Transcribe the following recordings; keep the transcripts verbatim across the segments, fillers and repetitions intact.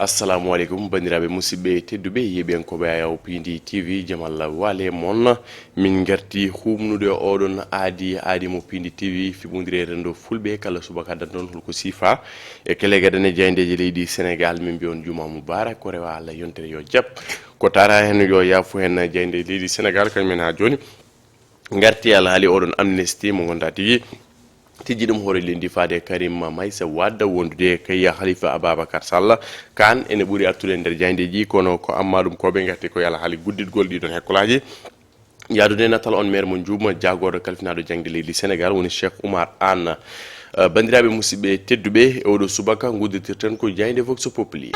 Assalamu aleykum, banndiraaɓe musidɓe tedduɓe, yeeɓiyankooɓe Ayaw Piindi T V, jam Allah waale mon. Min ngarti huumnude oɗon aadi, aadi mo Piindi T V, fiɓondire e renndo Fulɓe, kala subaka danton holko siifa. E kele gadane jaayndeeji leydi Senegaal, min mbiya on jumaa mubarak, ko rewa Allah yontere yo jab. Ko tara heen yo yaafu heen jaaynde leydi Senegaal, kañum en haa jooni. Ngarti alhaali oɗon amnesty mo ngonda tigi tijji ɗum hoore leydi faade Karim Meïssa Wade wondude e kay Khalifa Ababacar Sall. Kaan ene ɓuri artude e nder jaayndeeji, kono ko amma ɗum ko ɓe ngarti ko alhaali gudditgol ɗiɗon ekkolaaji. Yaadude natal on maire mo Njuuma, jaagorɗo kalfinaaɗo jaŋde leydi Senegaal woni Cheikh Oumar Anne. Eh, banndiraaɓe musidɓe tedduɓe, e oɗo subaka ngudditirten ko jaaynde Vox Populi.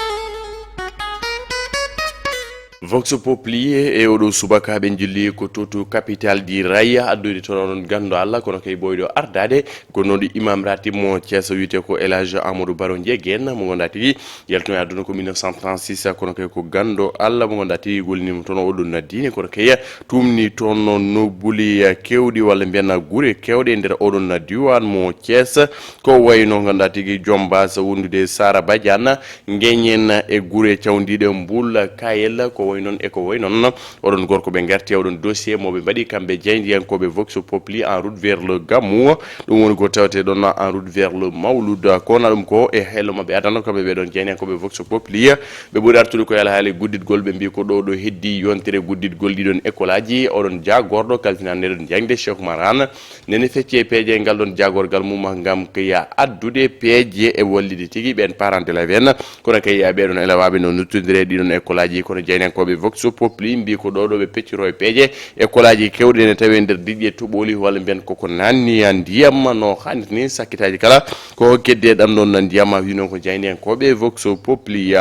Vox Populi e oɗo subaka ɓe njilli ko to to capital di Raya, addude toon oɗon ganndo Allah, kono kay ɓooyɗo ardaade ko noon imam ratib mo Thiès wiyetee ko El Hadj Amadou Baro Ndiéguène, mo ngonda tigi yaltino e aduna ko mille neuf cent trente-six, kono kay ko ganndo Allah mo ngonda tigi gollinimo toon oɗon diine, kono kay tumni toon nobuli keewɗi walla mbiyen gure keewɗe e nder oɗon diiwaan mo Thiès, ko wayi no ngonda tigi Jombas wondude Sara Badiane, Ngeñen e gure cawndiiɗe Mbul, Kayel, ko wayi noon e ko wayi noon. Oɗon gorko ɓe ngarti e oɗon dossier mo ɓe mbaɗi kamɓe jaayndiyankooɓe Vox Populi, en route vers le Gamou. Ɗum woni ko tawetee ɗoon en route vers le Mawlud. Ko wona ɗum ko e hello maɓɓe adano kamɓe ɓe ɗoon jaayndiyankooɓe Vox Populi. Ɓe ɓuri artude ko e alhaali gudditgol, ɓe mbii ko ɗo ɗo heddi yontere gudditgol ɗiɗon ekkolaaji. Oɗon jaagorɗo kalfinaaɗo ndeɗon jaaynde Cheikh Oumar Anne nene fecci e peeje e ngal ɗoon jaagorgal mum ngam kay addude peeje e wallide tigi ɓeen parents d'élèves en. Kono kay ɓeɗon elewaaɓe no nottondire ɗiɗon ekkolaaji, kono jaayndiyankooɓe Vox Populi mbii ko ɗo ɗo ɓe peccoro e peeje. Ekkolaaji keewɗi ene tawi e nder diƴƴe toɓooli walla mbiyen koko naanni ndiyam no haanirta ni, sakkitaaji kala ko kedde ɗam ɗoon ndiyam, wii noon ko jaayndiyankooɓe Vox Populi.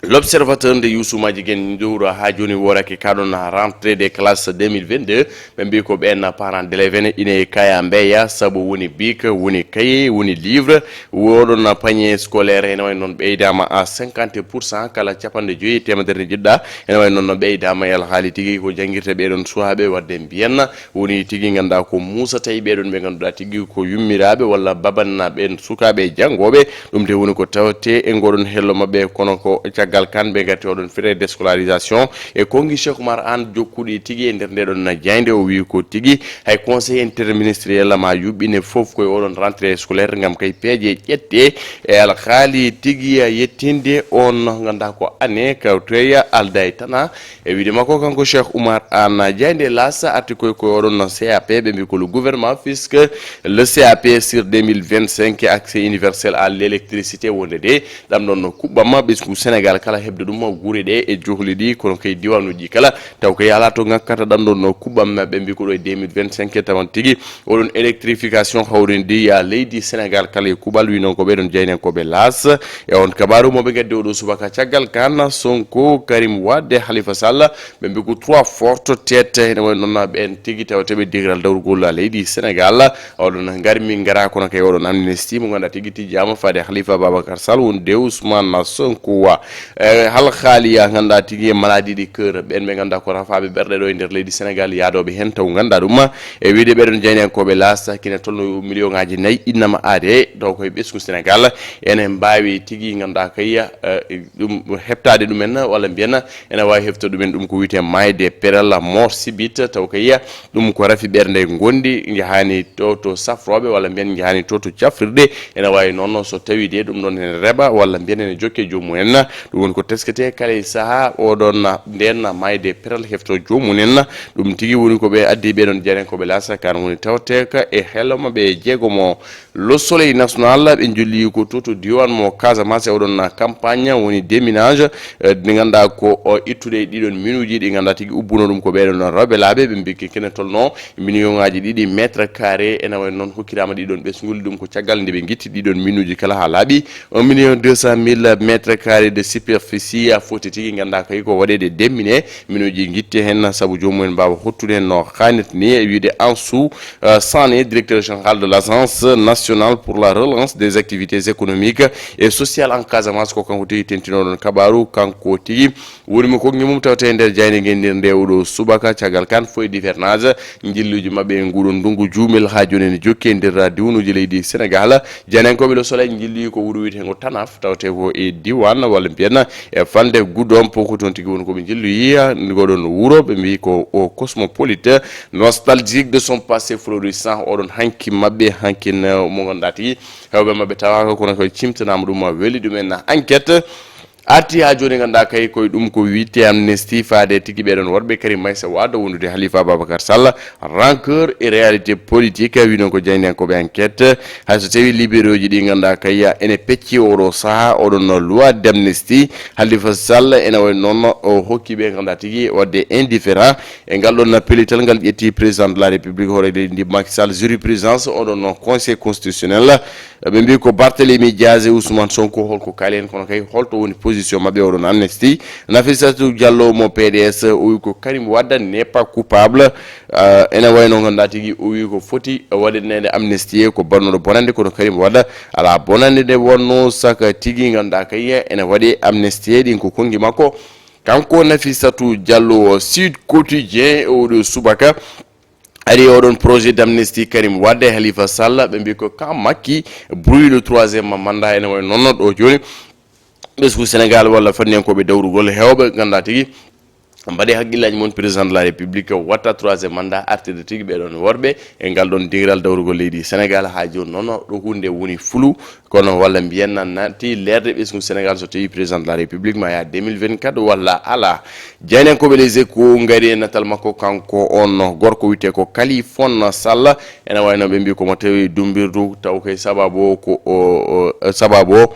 L'Observateur nde Youssou Madjiguène Ndour haa jooni woorake ka ɗoon rentrée des classes deux mille vingt-deux, ɓe mbii ko ɓeen parents d'élèves ene ina e kaya mbeya sabu woni bic, woni cahier, woni livre, woɗon panier scolaire ene wayi noon ɓeydaama à cinquante pour cent, kala capanɗe joyi e teemedere ne jiɗɗa, ene wayi noon no ɓeydaama e alhaali tigi ko janngirta ɓeɗon suwaaɓe, wadde mbiyen woni tigi ngannduɗaa ko muusa tawi ɓeɗon ɓe ngannduɗaa tigi ko yummiraaɓe walla babanna ɓeen sukaaɓe janngooɓe. Ɗum de woni ko tawte e ngoɗon hello maɓɓe, kono ko caggal kan ɓe ngati oɗon frais de scolarisation e konngi Cheikh Oumar Anne jokkuɗi tigi e nder ndeɗon na jaaynde. O wii ko tigi hay conseil interministériel ma yuɓɓine fof koye oɗon rentrée scolaire ngam kay peeje ƴette e alhaali tigi yettinde on ngannduɗaa ko année kawtoya alda e tana. E wiide makko kanko Cheikh Oumar Anne, jaaynde L'As arti koye ko oɗon no C A P, ɓe mbi ko le gouvernement fisque le C A P sur deux mille vingt-cinq, accès universel à l'électricité, wonde de ɗam ɗon no kuɓɓam ɓesngu Sénégal kala heɓde ɗum gure ɗe e johli ɗi, kono kay diwaanuuji kala taw kay alaa to ŋakkata ɗam ɗon no kuɓɓam. Ɓe mbi ko ɗo e deux mille vingt-cinq tawan tigi oɗon électrification hawrindi ya leydi Sénégal kala e kuɓal, wi noon ko ɓeɗon jaayndiyankooɓe L'As. E on kabaaru mo ɓe ngaddi oɗo subaka caggal kan, Sonko, Karim Wade, Khalifa Sall, ɓe mbi ko trois fortes têtes, ene wayi noon ɓeen tigi tawata ɓe digiral dawrugol leydi Sénégal. Oɗon ngarmi ngara kono kay oɗon amnesty mo ngannduɗaa tigi tijjaama faade Khalifa Babacar Sall wonde Ousmane Sonko. E, hal haaliya ngannduɗaa tigi e maladie ɗi cœur, ɓeen ɓe ngannduɗaa ko rafaaɓe ɓerɗe ɗo e nder leydi Sénégal yaadooɓe heen taw ngannduɗaa ɗum. E wiide ɓeɗon jaayndiyankooɓe L'As kine tolno million ngaji nayi innama aade taw koye ɓesngu Sénégal ene mbaawi tigi ngannduɗaa kay, e, ɗum heɓtaade ɗumen walla mbiyen ene waawi hefta ɗumen ɗum ko wiyetee maayde peral mort subite, taw kay ɗum ko rafi ɓernde ngonɗi njahaani to to safrooɓe walla mbiyen njahaani to to cafrirɗe. Ene waawi noon so tawii de ɗum ɗon ene reɓa walla mbiyen ene jokke joomum en. Ɗum woni ko tesketee kala e sahaa oɗon ndeen maayde peral hefto joomum en. Ɗum tigi woni ko ɓe addi ɓeɗon jaayndiyankooɓe L'As kan woni tawteeka e hello maɓɓe jeegomo. Le Soleil National, ɓe njolli ko to to diwan mo Casamance e oɗon campagne woni déminage, eh, ɗi ngannduɗaa ko o ittude e ɗiɗon minuuji ɗi ngannduɗaa tigi ubbuno ɗum ko ɓeɗon rewɓe laaɓe, ɓe mbi kene tolno million ngaji ɗiɗi mètre carré, ene wayi noon hokkiraama ɗiɗon ɓesnguli, ɗum ko caggal nde ɓe ngitti ɗiɗon minuuji kala haa laaɓi un million deux cent mille mètres carrés de site Superficie a foti tigi, nganndaa kay ko waɗeede demmine, miinuuji ngitte heen sabu joomum en mbaawa hottude heen no haanirta ni, e wiyde Ansou, euh, Sané, directeur général de l'Agence nationale pour la relance des activités économiques et sociales en Casamance, ko kanko tigi tentinooɗon kabaaru, kanko tigi woni mo konngi mum tawte e nder jaaynde ngenndiire nde oɗo subaka. Caggal kan fof e hivernage, njilluuji maɓɓe e nguɗon ndunngu juumel haa jooni ene jokki e nder diwnuuji leydi Senegal. Jaayndiyankooɓe Le Soleil njilli ko wuro wiyeteengo Tanaf, tawte ko e diiwaan walla mbiyen e falnde Goudomp, ko toon tigi woni ko ɓe njilloyi ngoɗon wuro, ɓe mbiyi ko o cosmopolite, nostalgique de son passé florissant. Oɗon hanki maɓɓe, hankin, eh, mo ngannduɗaa tigi heewɓe maɓɓe tawaaka, kono ko cimtanaama ɗum, weli ɗumen. Enquête arti haa jooni, ngannduɗaa kay koye ɗum ko wiyetee amnistie faade tigi ɓeɗon worɓe Karim Meïssa Wade wondude Khalifa Ababacar Sall. Rancœur et réalité politique, wino ko jaayndiyankooɓe Enquête. Hay so tawii libéraux ji ɗi, ngannduɗaa kay ene pecci oɗo sahaa, oɗon loi d'amnistie, Khalifa Sall ene wayi noon o hokki ɓe, ngannduɗaa tigi waɗde indifférent e ngal ɗon pellital ngal ƴetti président de la République, hoore leydi ndi Macky Sall, jurisprudence oɗon Conseil constitutionnel. Ɓe mbi ko Barthélémy Diaz e Ousmane Sonko, holko kaali heen, kono kay holto woni position maɓɓe oɗon amnistie? Nafissatou Diallo mo P D S, o wi ko Karim Wade n'est pas coupable. Euh, ene wayno ngannduɗaa tigi o wi ko foti waɗeede amnistie ko bannuɗo bonande, kono Karim Wade alaa bonande nde wonno saka tigi, ngannduɗaa kay ene waɗi amnistie ɗin ko konngi makko. Kanko Nafissatou Diallo, Sud Quotidien, e oɗo subaka, ari oɗon projet d'amnistie Karim Wade, Khalifa Sall, ɓe mbi ko ka Macky, bruit de troisième mandat ene wayi noon ɗo jooni. Ɓesngu Senegal walla fanniyankooɓe dawrugol heewɓe ngannduɗaa tigi mbaɗi hakkillaaji mum, président de la République watta troisième mandat, artirde tigi ɓeɗon worɓe e ngal ɗon dingiral dawrugol leydi Senegal. Haa jooni noon ɗo huunde woni flou, kono walla mbiyen na naati leerde ɓesngu Senegal so tawii président de la République ma yaa deux mille vingt-quatre walla alaa. Jaayndiyankooɓe Les Échos ngari e natal makko, kanko on gorko wiyetee ko Kalifon Sall. Ene wayno ɓe mbi ko mo tawi dumbirdu, taw kay sababu o ko o, o, sababu o,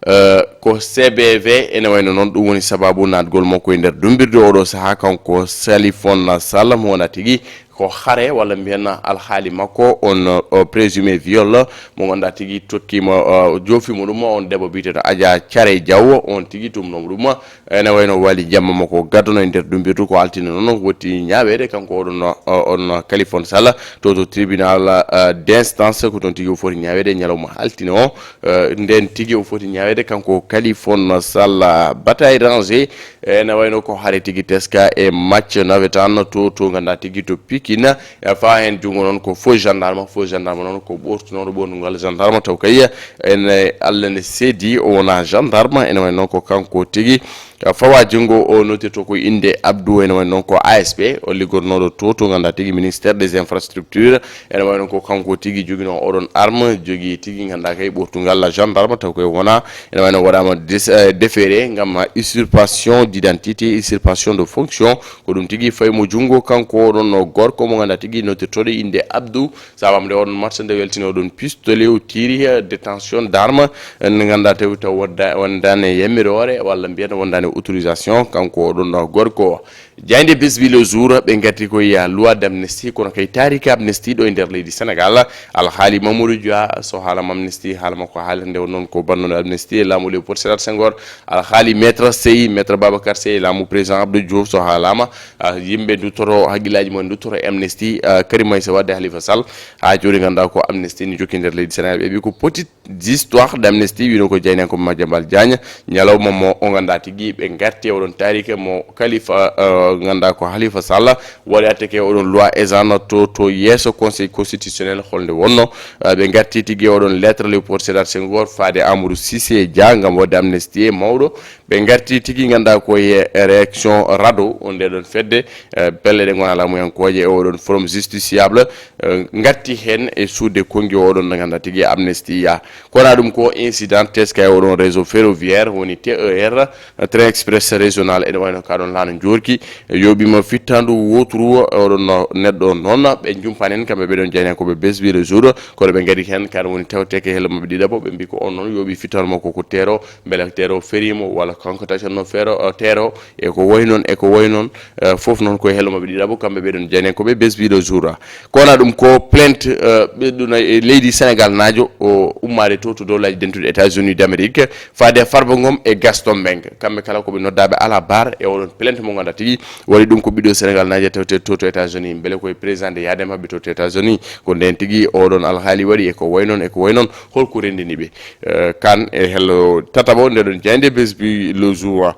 eh, ko C B V. Ene wayno noon ɗum woni sababu naatgol makko e nder dumbirdu oɗo sahaa, kanko Kalifon Sall, mo wona tigi ko hare walla mbiyen alhaali makko on, o présumé viol mo ngannduɗaa tigi tokkiima, o joofimo ɗum, on debbo biyeteeɗo Adja Thiaré Diaw, on tigi tumnooma ɗum. Ene wayno Waly Jamma mo ko gaddono e nder dumbirdu, ko altine noon woti ñaaweede kanko oɗon, o, on Kalifon Sall to, to tribunal, eh, d'instance, ko toon tigi o foti ñaaweede ñalawma altine o. Eh, nden tigi o foti ñaaweede kanko Kalifon Sall. Bataille rangée, ene wayno ko hare tigi teska e match nawetaan to, to ngannduɗaa tigi to Pikine. E faa heen junngo noon ko faux gendarme, faux gendarme noon ko ɓoortunooɗo ɓoornungal gendarme, taw kay ene Allah ne seedi o wona gendarme. Ene wayno ko kanko tigi, eh, fawa junngo o notirto ko innde Abdou, ene wayno noon ko A S P, o liggornooɗo to, to ngannduɗaa tigi ministère des infrastructures. Ene wayno ko kanko tigi joginoo oɗon arme, jogii tigi ngannduɗaa kay ɓoortungal gendarme, taw koye wona, ene wayno waɗaama dés-, eh, déféré ngam usurpation d'identité, usurpation de fonction. Ko ɗum tigi fayi mo junngo kanko oɗon gorko mo ngannduɗaa tigi notirtooɗo innde Abdou. Sababu nde oɗon match nde weltini oɗon pistolet o tiiri, eh, détention d'arme, eh, nde ngannduɗaa tawi taw wonda-, wondaani e yamiroore walla mbiyen wondaani e autorisation kanko oɗon gorko. Jaaynde Bisbi Le Jour, ɓe ngarti ko e loi d'amnistie, kono kay taariki amnistie ɗo e nder leydi Senegal. Alhaali Mamadou Dia, so haalama amnistie, haalama ko haalirde won noon ko bannuɗo amnistie e laamu Léopold Sédar Senghor. Alhaali Maître Sey, Maître Babacar Sey e laamu président Abdou Diouf, so haalama, ah, yimɓe nduttoto, hakkillaaji mumen nduttoto e amnistie, ah, Karim Meïssa Wade e Khalifa Sall. Haa jooni ngannduɗaa ko amnistie ne jokki nder leydi Senegal. Ɓe mbi ko petit histoire d'amnistie, wino ko jaayndiyanko Madiambal Diagne, ñalawma mo o ngannduɗaa tigi ɓe ngarti e oɗon taarike mo Khalifa, eh, ngannduɗaa ko Khalifa Sall, waɗi attaqué oɗon loi Ezan to, to yeeso Conseil constitutionnel holnde wonno. Eh, ɓe ngarti tigi e oɗon lettre Léopold Sédar Senghor faade Amadou Cissé Dia ngam waɗde amnistie mawɗo. Ɓe ngarti tigi ngannduɗaa ko e réaction rado on nde ɗon fedde, eh, pelle ɗe ngonaa laamuyankooje e oɗon forum justiciable, eh, ngatti heen e suuɗde konngi oɗon nde ngannduɗaa tigi amnistie ya. Kono ɗum ko incident teska e oɗon réseau ferroviaire woni T E R, train express régional, ene wayno ka ɗon laana njoorki, Yooɓiima fittaandu wooturu, oɗon neɗɗo noon, ɓe njumpaani en, kamɓe ɓe ɗon jaynankooɓe Bessbee le Jour, kono ɓe ngari heen, kan woni tawteke hello maɓɓe ɗiɗaɓo, ɓe mbi ko on noon yooɓi fittaandu makko ko teero, mbele teero feriimo, walla kanko tacatno feero, teero, e ko wayi noon, e ko wayi noon, eh, fof noon koye hello maɓɓe ɗiɗaɓo, kamɓe ɓe ɗon jaynankooɓe Bessbee le Jour. Ko wona ɗum ko plainte, eh, ɓe ɗum e leydi Sénégal naajo, o ummaade to, to dowlaaji dentuɗi États-Unis d'Amérique, faade Farba Ngom e Gaston Mbengue. Kamɓe kala ko ɓe noddaaɓe à la barre e oɗon plainte mo ngannduɗaa tigi waɗi ɗum ko ɓiɗɗo Sénégal naajo tawte to, to États-Unis. Mbele koye président de yaade maɓɓe to, to États-Unis. Ko ndeen tigi oɗon alhaali waɗi e ko wayi noon, e ko wayi noon. Holko renndini ɓe? Eh, kan e hello tataɓo nde ɗon jayde Bessbee le Jour.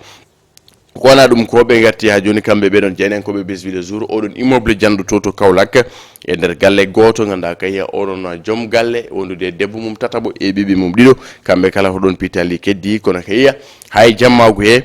Ko wona ɗum ko ɓe ngarti haa jooni kamɓe ɓe ɗon jaynankooɓe Bessbee le Jour, oɗon immeuble janɗo to, to Kaolack, e nder galle gooto, ngannduɗaa kay oɗon joom galle wondude e debbo mum tataɓo e ɓiɓɓe mum ɗiɗo, kamɓe kala ko ɗon pittali keddi, kono kay hay jammaagu he,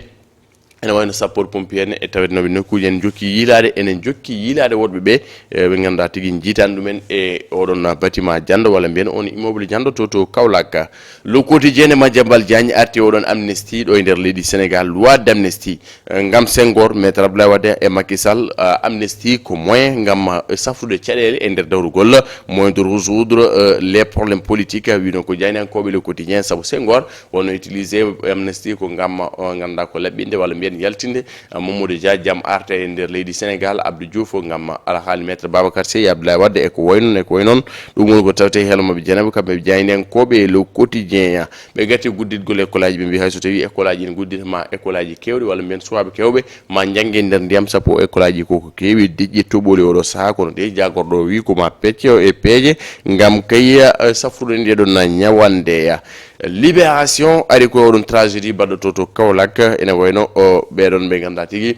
ene wayno sapeur pompier en e tawetnooɓe nokkuuji en njokki yiilaade, enen njokki yiilaade woɗɓe ɓe, e ɓe ngannduɗaa tigi njiitan ɗumen e oɗon bâtiment janɗo walla mbiyen on immeuble janɗo to, to Kaolack. Le Quotidien e Madiambal Diagne arti oɗon amnistie ɗo e nder leydi Sénégal, loi d'amnistie. Eh, ngam Senghor, Maître Abdoulaye Wade e Macky Sall, eh, amnistie ko moyen ngam, eh, safrude caɗeele e nder dawrugol, moyen de résoudre, eh, les problèmes politiques, wino ko jaynankooɓe Le Quotidien, sabu Senghor wonno utiliser amnistie ko ngam, eh, ngannduɗaa ko laɓɓinde walla mbiyen yaltinde, eh, Mamadou Dia jam arta e nder leydi Sénégal, Abdou Diouf ngam alhaali Maître Babacar Sèye, Abdoulaye Wade e ko wayi noon, e ko wayi noon. Ɗum woni ko tawte hello maɓɓe janaɓe kamɓe jaynankooɓe Le Quotidien. Ɓe gati gudditgol école aji, ɓe mbi hay so tawi école aji ene guddita ma école aji kewɗi walla mbiyen suwaaɓe kewɓe ma njannge nder ndiyam, sabu école aji koko keewi diƴƴe toɓoli oɗo sahaa, kono de jagorɗo o wi ko ma pecce o e peeje ngam kay, eh, safrude nde ɗon ñawandeya. Libération ari ko oɗon tragédie baɗɗo to, to Kaolack, ene wayno o ɓeɗon ɓe ngannduɗaa tigi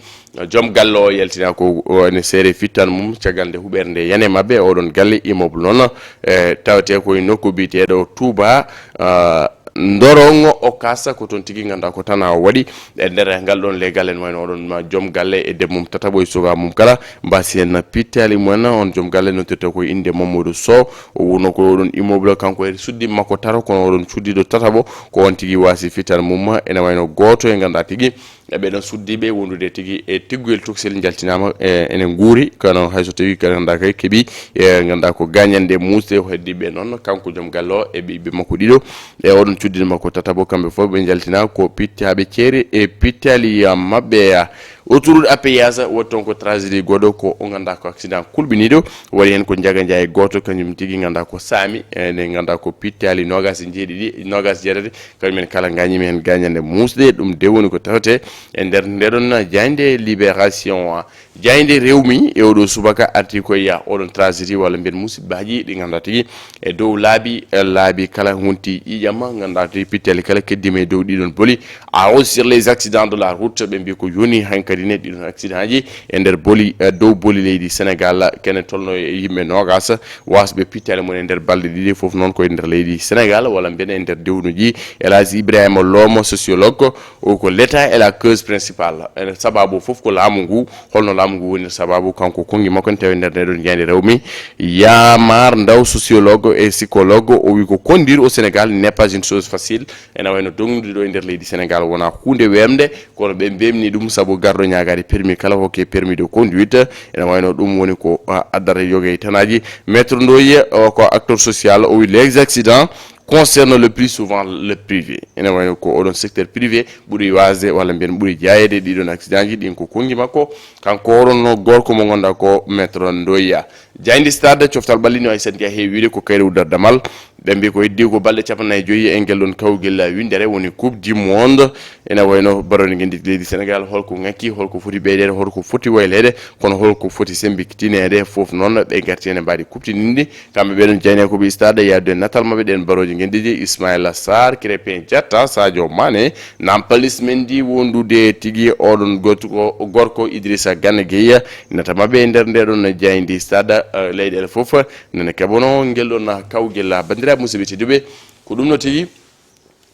joom galle o yaltina ko o ene seere fittan mum caggal nde huɓere nde yani maɓɓe oɗon galle immeuble noon, eh, tawte koye nokku biyeteeɗo Touba, ah, Ndorongo Okas, ko toon tigi ngannduɗaa ko tana o waɗi e nder ngal ɗon leegal en wayno oɗon ma joom galle e debbo mum tataɓo e suka mum kala mbasi en pittali mumen. On joom galle noddirta ko innde Mamadou Sow, o wonno ko oɗon immeuble kanko e suddi makko tato, kono oɗon cuddiɗo tataɓo ko on tigi wasi fitan mum. Ene wayno gooto e ngannduɗaa tigi e ɓeɗon suddiɓe wondude tigi e tigguyel toksel jaltinaama, e ene nguuri kono hay so tawi ko ngannduɗaa kay keɓi, e ngannduɗaa ko gañande muusde o heddiɓe noon kanko joom galle o e ɓiɓɓe makko ɗiɗo e oɗon cuddiɗo makko tataɓo kamɓe fof ɓe jaltina ko pittaɓe ceere e pittali maɓɓe. Autoroute à péage woni toon ko tragédie goɗɗo ko o ngannduɗaa ko accident kulɓiniiɗo waɗi heen ko Njaga Njaay gooto kañum tigi ngannduɗaa ko saami e nde ngannduɗaa ko pittali noogaas e jeeɗiɗi noogaas e jeetati. Kañum en kala gañiima heen gañande muusde, ɗum de woni ko tawte e nder nde ɗon jaaynde Libération. Jaaynde Rewmi e oɗo subaka arti ko e oɗon tragédie walla mbiyen musibbaaji ɗi ngannduɗaa tigi e dow laabi, e laabi kala wonti ƴiiƴam, ngannduɗaa tigi pittali kala keddiima e dow ɗiɗon boli. A aussi sur les accidents de la route, ɓe mbi ko yoni hankadi ne ɗiɗon accident ji e nder boli, e dow boli leydi Sénégal, kene tolno e yimɓe noogaas wasɓe pittali mum e nder balɗe ɗiɗi fof noon koye nder leydi Sénégal walla mbiyen e nder dewnuji. El Hadji Ibrahima Lomo, sociologue, o ko l'État est la cause principale. Ene sababu fof ko laamu ngu, holno laamu ngu woni sababu kanko konngi makko ne tawi nder nde ɗon jaaynde Rewmi. Yamar Ndaw, sociologue et psychologue, o wi ko conduire au Sénégal n'est pas une chose facile. Ene wayno dognude ɗo e nder leydi Sénégal wona huunde weemde, kono ɓe mbemni ɗum sabu garɗo ñaagaade permis kala hokke permis de conduite. Ene wayno ɗum woni ko, ah, addata yoga e tanaaji. Maître Ndoye, o ko acteur social, o wi les accidents concerne le plus souvent le privé. Ene wayno ko oɗon secteur privé ɓuri wasde walla mbiyen ɓuri jaayeede ɗiɗon accident ji ɗin ko konngi makko. Kanko oɗon no gorko mo ngannduɗaa ko Maître Ndoye. Jaaynde Stade, coftal ɓallino Aysata Ndiaye heewi wiide ko kayre uddere damal. Ɓe mbi ko heddi ko balɗe cappannayi e joyi e ngel ɗon kawgel winndere woni Coupe du Monde. Ene wayno barooji ngenndi leydi Sénégal, holko ŋakki, holko foti ɓeydeede, holko foti wayleede, kono holko foti semmbitinede fof noon ɓe ngarti ene mbaadi kuɓtininde. Kamɓe ɓe ɗon jayne ko ɓe stade yahdude natal maɓɓe ɗen barooji ngenndi ji, Ismaïla Sarr, Krépin Diatta, Sadio Mané, Nampalys Mendy wondude tigi oɗon gorko, gorko Idrissa Gana Gueye, nata maɓɓe e nder nde ɗon jayndi stade, eh, leyɗeele fof nana keɓono ngel ɗon kawgel. Banndiraaɓe musidɓe tedduɓe, ko ɗum no tigi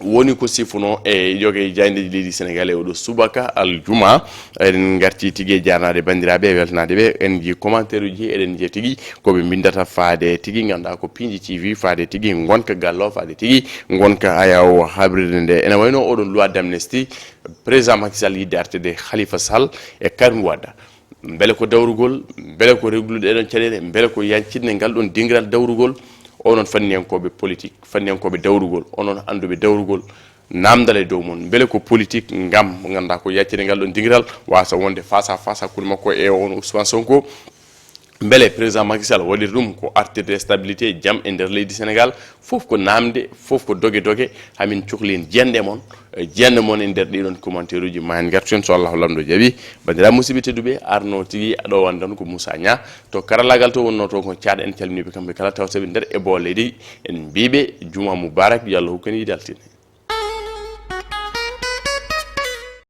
woni ko sifuno e yoga e jaayndeeji leydi Sénégal e oɗo subaka aljuma. Eɗen ngarti tigi e jarnaade banndiraaɓe e weltanaade ɓe. En njii commentaire uji, eɗen njiya tigi ko ɓe mbinndata faade tigi ngannduɗaa ko Pinji T V, faade tigi ngonka gallo, faade tigi ngonka ayaw habrirde nde. Ene wayno oɗon loi d'amnistie, président Macky Sall yidde artude Khalifa Sall e Karim Wade. mbele ko dawrugol, mbele ko reglude ɗeɗon caɗeele, mbele ko yancinde ngal ɗon dingiral dawrugol. Onon fanniyankooɓe politique, fanniyankooɓe dawrugol, onon annduɓe dawrugol, namdal e dow mon, mbele ko politique ngam ngannda ko yaccinde ngal ɗon dingiral wasa wonde face à face hakkunde makko e on Ousmane Sonko? Mbele président Macky Sall waɗiri ɗum ko artirde stabilité, jam e nder leydi Sénégal? Fof ko namde, fof ko doge doge. Hamin cohli en jiyande mon, eh, jiyande mon e nder ɗiɗon commentaire uji, ma en ngartu hen so Allahu lamɗo jaɓi. Bandiraɓe musidɓe tedduɓe, arno tigi ɗo wonde tan ko Moussa Niang to karallagal to wonno to ko Thiat. En calminiɓe kamɓe kala taw saɓi nder e boole ɗi, en mbiɓe juma mubarak, yo Allah hokku en yiide altine.